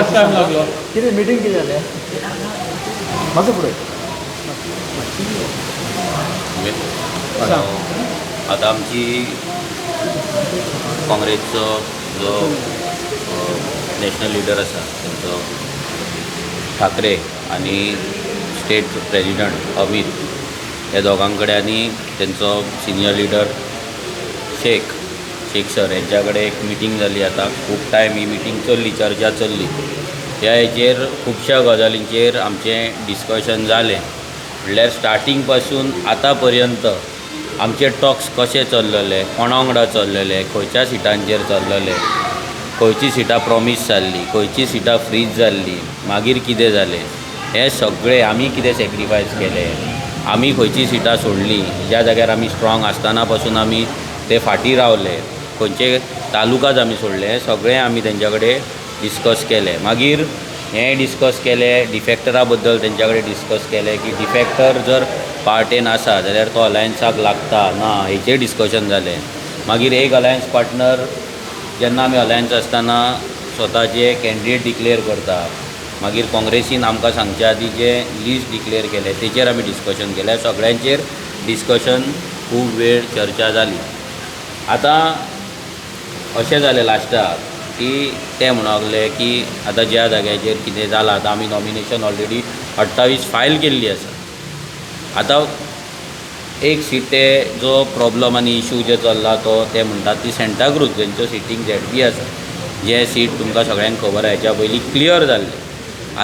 कितलो टायम लागलो? कितें मिटींग कितें जालें मातसो फुडें. आतां आमची काँग्रेसचो जो नॅशनल लिडर आसा तेंचो ठाकरे आनी स्टेट प्रेजिडंट अमीत ह्या दोगां कडेन आनी तेंचो senior leader Shaikh Shaikh sir हेंच्या कडेन एक मिटींग जाली. आतां खूब टायम ही मिटींग चल्ली, चर्चा चल्ली. ह्या हेचेर खुबश्या गजालींचेर आमचें डिस्कशन जालें. म्हणल्यार स्टार्टींग पासून आतां पर्यंत आमचे टॉक्स कशे चल्लेले, कोणा वांगडा चल्लेले, खंयच्या सिटांचेर चल्लेले, खंयची सिटां प्रॉमीस जाल्लीं, खंयची सिटां फ्रीज जाल्लीं, मागीर कितें जालें, हें सगळें आमी कितें सॅक्रिफायस केलें, आमी खंयची सिटां सोडलीं, ज्या जाग्यार आमी स्ट्रॉंग आसतना पासून आमी ते फाटीं रावले, खंयचे तालुकाज आमी सोडले, हें सगळें आमी तेंच्या कडेन डिस्कस केलें. मागीर हें डिस्कस केलें, डिफॅक्टरा बद्दल तेंच्या कडेन डिस्कस केलें की डिफॅक्टर जर पार्टेन आसा जाल्यार तो अलायन्साक लागता ना, हेचेर डिस्कशन जालें. मागीर एक अलायन्स पार्टनर जेन्ना आमी अलायन्स आसतना स्वताचे कॅन्डिडेट डिक्लेअर करता, मागीर काँग्रेसीन आमकां सांगच्या आदीं जें लिस्ट डिक्लेअर केलें तेचेर आमी डिस्कशन केलें. सगळ्यांचेर डिस्कशन खूब वेळ चर्चा जाली. आतां अशें जालें लास्टाक की ते म्हणूंक लागले की आतां ज्या जाग्याचेर कितें जालां, आतां आमी नॉमिनेशन ऑलरेडी 28 फायल केल्ली आसा. आतां एक सीट ते जो प्रॉब्लम आनी इशू जे चल्ला तो ते म्हणटात ती सेंटाक्रूज जेंचो सिटींग झेडपी आसा, जे सीट तुमकां सगळ्यांक खबर आसा हेच्या पयलीं क्लियर जाल्लें,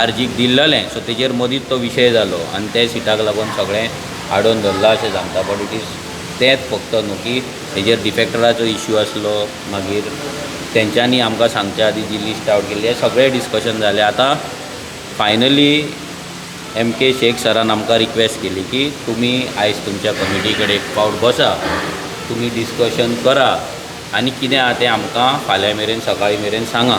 आरजीक दिल्लेलें, सो तेजेर मदींच तो विशय जालो आनी ते सिटाक लागून सगळें आडोवन धरलां अशें सांगता. बट it is तेंच फक्त न्हू की हेजेर डिफॅक्टराचो इशू आसलो, मागीर तेंच्यांनी आमकां सांगच्या आदीं जी लिस्ट आवट केल्ली, हें सगळें डिस्कशन जालें. आतां फायनली एम के शेख सरान आमकां रिक्वेस्ट केली की तुमी आयज तुमच्या कमिटी कडेन एक फावट बसा, तुमी डिस्कशन करा आनी कितें आहा तें आमकां फाल्यां मेरेन सकाळीं मेरेन सांगा.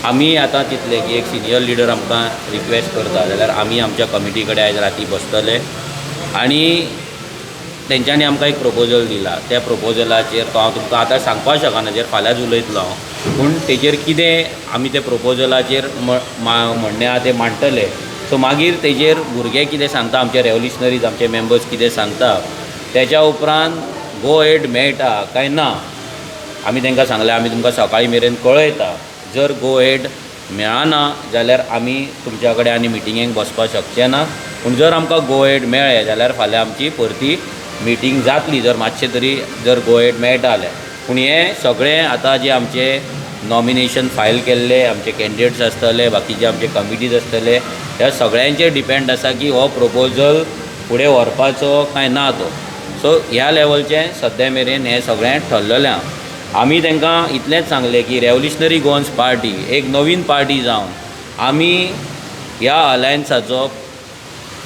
आमी आतां चिंतलें की एक सिनियर लिडर आमकां रिक्वेस्ट करता जाल्यार आमी आमच्या कमिटी कडेन आयज राती बसतले आनी तेंच्यांनी आमकां एक प्रपोजल दिला. त्या प्रपोजलाचेर तो हांव तुमकां आतां सांगपाक शकना, जेर फाल्यांच उलयतलो हांव, पूण तेजेर कितें आमी त्या प्रपोजलाचेर म्हणणें आहा तें मांडटले. सो मागीर तेजेर भुरगे कितें सांगता, आमचे रेवल्युशनरीज, आमचे मेंबर्स कितें सांगता, तेच्या उपरांत गो एड मेळटा काय ना. आमी तांकां सांगलें आमी तुमकां सकाळीं मेरेन कळयता, जर गो एड मेळना जाल्यार आमी तुमच्या कडेन आनी मिटिंगेक बसपाक शकचे ना, पूण जर आमकां गो एड मेळ्ळें जाल्यार फाल्यां आमची परती मिटींग जातली, जर मातशें तरी जर गो एड मेळटा जाल्यार. पूण हें सगळें आतां जें आमचें नॉमिनेशन फायल केल्ले आमचे कॅन्डिडेट्स आसतले, बाकीचे आमचे कमिटीज आसतले, ह्या सगळ्यांचेर डिपेंड आसा की हो प्रपोजल फुडें व्हरपाचो काय ना तो. सो ह्या लेवलचें सद्या मेरेन हें सगळें ठरलेलें आहा. आमी तांकां इतलेंच सांगलें की रेवल्युशनरी गोवन्स पार्टी एक नवीन पार्टी जावन आमी ह्या अलायन्साचो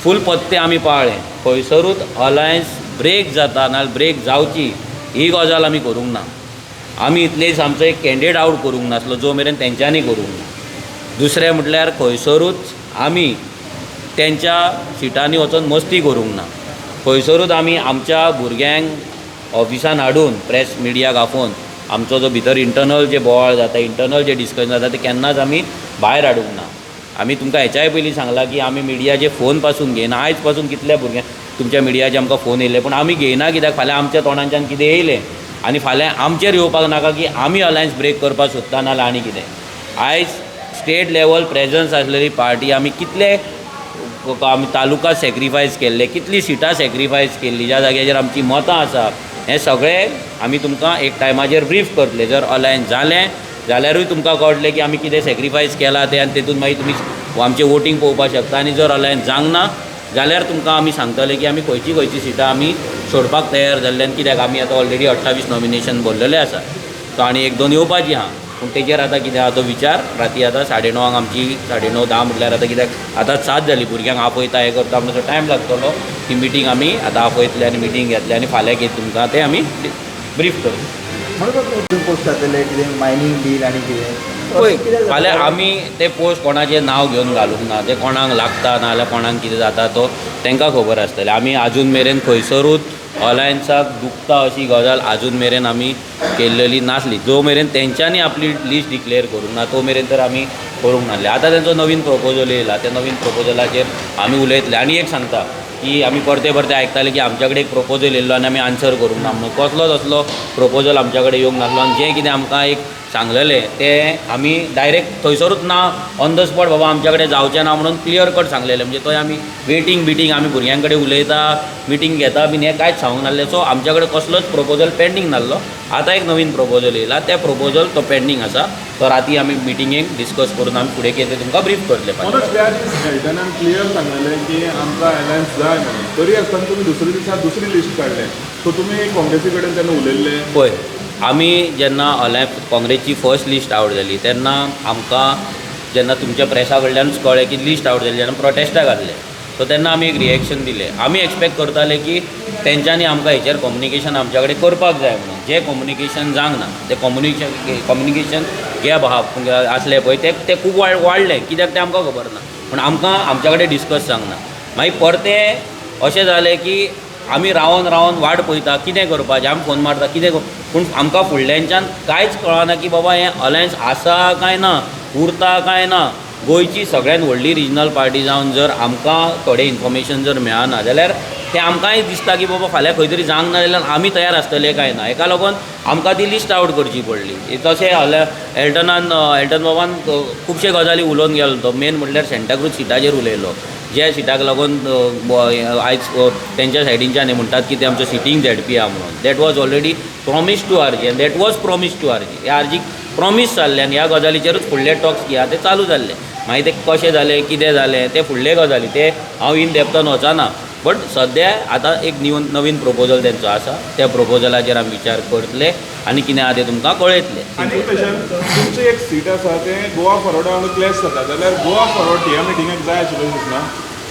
फूल पत्ते आमी पाळ्ळे. खंयसरूच अलायन्स ब्रेक जाता नाल्यार ब्रेक जावची ही गजाल आमी करूंक ना. आमी इतलेच आमचो एक कॅन्डिडेट आवट करूंक नासलो जो मेरेन तेंच्यांनी करूंक ना. दुसरें म्हटल्यार खंयसरूच आमी तेंच्या सिटांनी वचोन मस्ती करूंक ना. खंयसरूच आमी आमच्या भुरग्यांक ऑफिसान हाडून प्रेस मिडियाक आपोवन आमचो जो भितर इंटरनल जे बोवाळ जाता, इंटरनल जे डिस्कशन जाता ते केन्नाच आमी भायर हाडूंक ना. आमी तुमकां हेच्याय पयलीं सांगलां की आमी मिडियाचे फोन पासून घेयना. आयज पासून कितल्या भुरग्यांक तुमच्या मिडियाचे आमकां फोन येयले, पूण आमी घेयना कित्याक फाल्यां आमच्या तोंडांच्यान कितें येयलें आनी फाल्यां आमचेर येवपाक नाका की आमी अलायन्स ब्रेक करपाक सोदता नाल्यार आनी कितें. आयज स्टेट लेवल प्रेजन्स आसलेली पार्टी आमी कितले आमी तालुका सॅक्रिफायस केल्ले, कितली सिटां सॅक्रिफायस केल्ली, ज्या जाग्याचेर आमची मतां आसा, हें सगळें आमी तुमकां एक टायमाचेर ब्रीफ करतले. जर अलायन्स जालें जाल्यारूय तुमकां कळटलें की आमी कितें सॅक्रिफायस केलां तें, आनी तेतून मागीर तुमी आमचें वोटींग पळोवपाक शकता. आनी जर अलायन्स जावंक ना जाल्यार तुमकां आमी सांगतले की आमी खंयची खंयची सिटां आमी सोडपाक तयार जाल्ले आनी कित्याक आमी आतां ऑलरेडी 28 नॉमिनेशन भरलेलें आसा. सो आनी एक दोन येवपाची आहा, पूण तेजेर आतां कितें आहा तो विचार राती आतां 9:30 आमची 9:30-10 म्हटल्यार आतां कित्याक आतां 7 जालीं, भुरग्यांक आपयता हें करता म्हणसर टायम लागतलो. ती मिटींग आमी आतां आपयतले आनी मिटींग घेतले आनी फाल्यां कितें तुमकां तें आमी ब्रीफ करूं. म्हणून पोस्ट जातले कितें मायनींग बील आनी कितें पळय फाल्यां आमी ते पोस्ट कोणाचें नांव घेवन घालूंक ना, तें कोणाक लागता ना जाल्यार कोणाक कितें जाता तो तांकां खबर आसतलें. आमी आजून मेरेन खंयसरूच अलायन्साक दुखता अशी गजाल आजून मेरेन आमी केल्लेली नासली. जो मेरेन तेंच्यांनी आपली लिस्ट डिक्लेअर करूंक ना तो मेरेन तर आमी करूंक नासलें. आतां तेंचो नवीन प्रपोजल येयला, त्या नवीन प्रपोजलाचेर आमी उलयतले. आनी एक सांगता की आमी परते परते आयकताले की आमच्या कडेन एक प्रपोजल येयल्लो आनी आमी आन्सर करूंक ना म्हणून. कसलोच असलो प्रपोजल आमच्या कडेन येवंक नासलो आनी जें कितें आमकां एक सांगलेलें तें आमी डायरेक्ट थंयसरूच ना, ऑन the spot बाबा आमच्या कडेन जावचें ना म्हणून क्लियर कट सांगलेलें. म्हणजे थंय आमी वेटींग बिटींग, आमी भुरग्यां कडेन उलयता, मिटींग घेता बीन, हें कांयच सांगूंक नासलें. सो आमच्या कडेन कसलोच प्रपोजल पेंडींग नासलो. आतां एक नवीन प्रपोजल येयला, त्या प्रपोजल तो पेंडींग आसा, तो राती आमी मिटिंगेक डिस्कस करून आमी फुडें कितें तुमकां ब्रीफ करतले. मनोज, त्या दीस एल्टनान क्लियर सांगलेलें की आमकां अलायन्स जाय म्हणून, तरी आसतना तुमी दुसरे दिसा दुसरी लिस्ट काडलें. सो तुमी काँग्रेसी कडेन तेन्ना उलयल्ले? पळय, आमी जेन्ना अलायन्स काँग्रेसची फर्स्ट लिस्ट आवट जाली तेन्ना आमकां जेन्ना तुमच्या प्रेसा कडल्यानूच कळ्ळें की लिस्ट आवट जाली, जेन्ना प्रोटेस्टा घातले, सो तेन्ना आमी एक रिएक्शन दिलें. आमी एक्सपेक्ट करताले की तेंच्यांनी आमकां हेचेर कम्युनिकेशन आमच्या कडेन करपाक जाय म्हणून. जें कम्युनिकेशन जावंक ना, तें कम्युनिकेशन गॅप आहा आसलें पळय, तें तें खूब वाडलें. कित्याक तें आमकां खबर ना, पूण आमकां आमच्या कडेन डिस्कस जावंक ना. मागीर परतें अशें जालें की आमी रावन रावन वाट पळयता कितें करपाचें, आमी फोन मारता कितें, पूण आमकां फुडल्यांच्यान कांयच कळना की बाबा हें अलायन्स आसा काय ना, उरता काय ना. गोंयची सगळ्यात व्हडली रिजनल पार्टी जावन जर आमकां थोडें इन्फॉर्मेशन जर मेळना जाल्यार तें आमकांय दिसता की बाबा फाल्यां खंय तरी जावंक ना जाल्यार आमी तयार आसतले काय ना. हेका लागून आमकां ती लिस्ट आवट करची पडली. तशें एल्टनान, एल्टन बाबान खुबशे गजाली उलोवन गेलो. तो मेन म्हटल्यार सेंटाक्रूज सिटाचेर उलयलो, ज्या सिटाक लागून आयज तेंच्या सायडीनच्यान म्हणटात की ते आमचो सिटींग झेडपी आहा म्हणून. That was already promise to RG आनी that was promise to RG. हे आरजीक प्रॉमीस जाल्लें आनी ह्या गजालीचेरूच फुडले टॉक्स कितें आहा ते चालू जाल्ले. मागीर ते कशें जालें, कितें जालें, ते फुडले गजाली, ते हांव इन डेप्थान वचना. बट सद्या आतां एक नवीन प्रपोजल तेंचो आसा, त्या प्रपोजलाचेर आमी विचार करतले आनी कितें आहा तें तुमकां कळयतले. आनी क्वेश्चन, तुमची एक सीट आसा तें गोवा फॉरवर्डा वांगडा क्लॅश जाता जाल्यार गोवा फॉरवर्ड ह्या मिटिंगेक जाय आशिल्लें दिसना?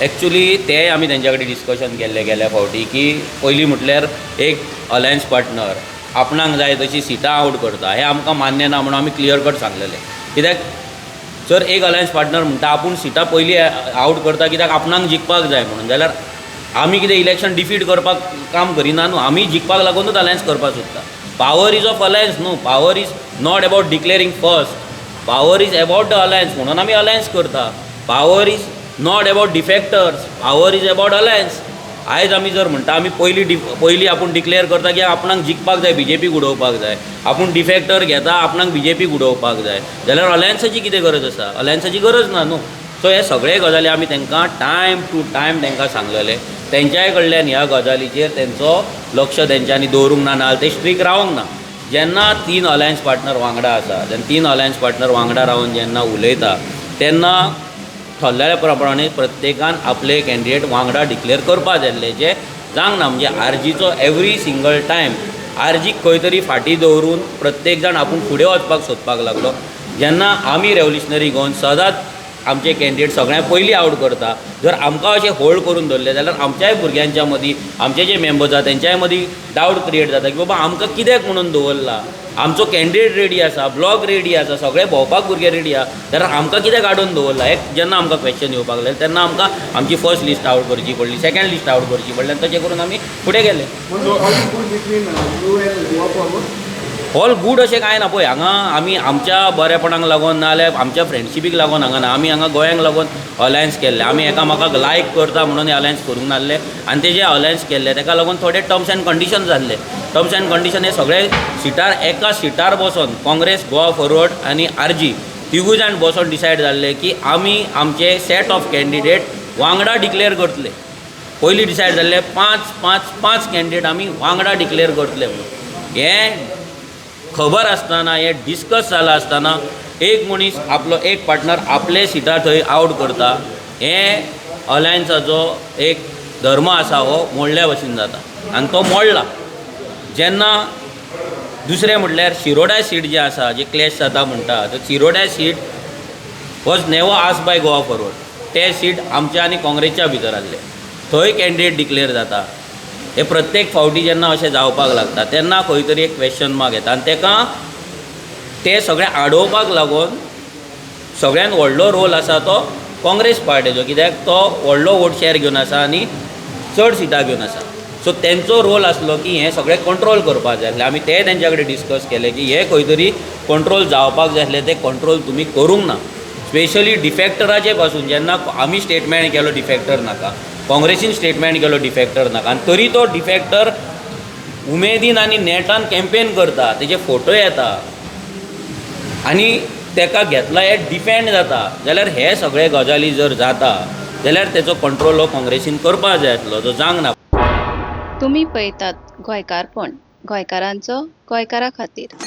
एक्चुली तें आमी तेंच्या कडेन डिस्कशन केल्लें गेल्या फावटी की पयलीं म्हटल्यार एक अलायन्स पार्टनर आपणाक जाय तशी सिटां आवट करता हें आमकां मान्य ना म्हणून आमी क्लियर कट सांगलेलें. कित्याक जर एक अलायन्स पार्टनर म्हणटा आपूण सिटां पयलीं आवट करता कित्याक आपणाक जिखपाक जाय म्हणून, जाल्यार आमी कितें इलेक्शन डिफीट करपाक काम करिना न्हू, आमी जिखपाक लागूनच अलायन्स करपाक सोदता. पावर is of alliance न्हू, power is not about declaring first, power is about the alliance म्हणून आमी अलायन्स करता. Power is not about defectors, power is about alliance. आयज आमी जर म्हणटा आमी पयलीं आपूण डिक्लेअर करता की आपणाक जिखपाक जाय, बीजेपीक उडोवपाक जाय, आपूण डिफेक्टर घेता आपणाक बीजेपीक उडोवपाक जाय, जाल्यार अलायन्साची कितें गरज आसा? अलायन्साची गरज ना न्हू. सो हे सगळे गजाली आमी तांकां टायम टू टायम तांकां सांगलेले. तेंच्याय कडल्यान ह्या गजालीचेर तेंचो लक्ष तेंच्यांनी दवरूंक ना, नाजाल्यार ते स्ट्रीक रावंक ना. जेन्ना तीन अलायन्स पार्टनर वांगडा आसा, जेन्ना तीन अलायन्स पार्टनर वांगडा रावन जेन्ना उलयता तेन्ना ठरलेल्या प्रमाणे प्रत्येकान आपले कॅन्डिडेट वांगडा डिक्लेअर करपा जाय आसले, जे जावंक ना. म्हणजे आरजीचो एवरी सिंगल टायम आरजीक खंय तरी फाटीं दवरून प्रत्येक जाण आपूण फुडें वचपाक सोदपाक लागलो. जेन्ना आमी रेवोल्युशनरी गोवन सदांच आमचे कॅन्डिडेट सगळ्यांत पयलीं आवट करता, जर आमकां अशें होल्ड करून दवरलें जाल्यार आमच्याय भुरग्यांच्या मदीं, आमचे जे मेंबर्स आसा तेंच्याय मदीं डावट क्रिएट जाता की बाबा आमकां कित्याक म्हणून दवरला, आमचो कॅन्डिडेट रेडी आसा, ब्लॉक रेडी आसा, सगळे भोंवपाक भुरगे रेडी आसा, जाल्यार आमकां कित्याक हाडून दवरला? हे जेन्ना आमकां क्वेश्चन येवपाक लागले तेन्ना आमकां आमची फर्स्ट लिस्ट आवट करची पडली, सेकंड लिस्ट आवट करची पडली आनी तशें करून आमी फुडें गेले. ऑल गूड अशें कांय ना. पळय हांगा आमी आमच्या बरेपणाक लागून ना जाल्यार आमच्या फ्रेंडशिपीक लागून हांगा ना, आमी हांगा गोंयांक लागून अलायन्स केल्ले, आमी एकामेकाक लायक करता म्हणून अलायन्स करूंक नासले आनी ते जे अलायन्स केल्ले ताका लागून थोडे टर्म्स एंड कंडिशन जाल्ले. टर्म्स एंड कंडिशन हे सगळे सिटार एका सिटार बसोन काँग्रेस, गोवा फॉरवर्ड आनी आरजी तिगूय जाण बसोन डिसायड जाल्ले की आमी आमचे सेट ऑफ कॅन्डिडेट वांगडा डिक्लेअर करतले. पयलीं डिसायड जाल्ले 5 5 5 कॅन्डिडेट आमी वांगडा डिक्लेअर करतले म्हणून. हें खबर आसतना, हें डिस्कस जालां आसतना एक मनीस आपलो एक पार्टनर आपले सिटार थंय आवट करता, हें अलायन्साचो एक धर्म आसा हो मोडल्या भशेन जाता आनी तो मोडला. जेन्ना दुसरें म्हटल्यार शिरोड्या सीट जे आसा, जे क्लॅश जाता म्हणटा, तर Shiroda seat was never ask by Goa Forward. ते सीट आमच्या आनी काँग्रेसच्या भितर आसले, थंय कॅन्डिडेट डिक्लेअर जाता. हे प्रत्येक फावटी जेन्ना अशें जावपाक लागता तेन्ना खंय तरी एक क्वेश्चन मार्क येता आनी ताका ते सगळें आडोवपाक लागून सगळ्यान व्हडलो रोल आसा तो काँग्रेस पार्टेचो, कित्याक तो व्हडलो वोट शेअर घेवन आसा आनी चड सिटां घेवन आसा. सो तेंचो रोल आसलो की हें सगळें कंट्रोल करपाक जाय आसलें. आमी ते तेंच्या कडेन डिस्कस केलें की हें खंय तरी कंट्रोल जावपाक जाय आसलें, तें कंट्रोल तुमी करूंक ना. स्पेशली डिफेक्टराचे पासून जेन्ना आमी स्टेटमेंट केलो डिफेक्टर नाका, काँग्रेसीन स्टेटमेंट केलो डिफेक्टर नाका, आनी तरी तो डिफेक्टर उमेदीन आनी नेटान कॅम्पेन करता, तेजे फोटो येता आनी तेका घेतला हे डिफेंड जाता, जाल्यार हे सगळे गजाली जर जाता जाल्यार तेचो कंट्रोल हो काँग्रेसीन करपा जाय आसलो, जो जावंक ना. तुमी पळयतात गोंयकारपण, गोंयकारांचो गोंयकारा खातीर.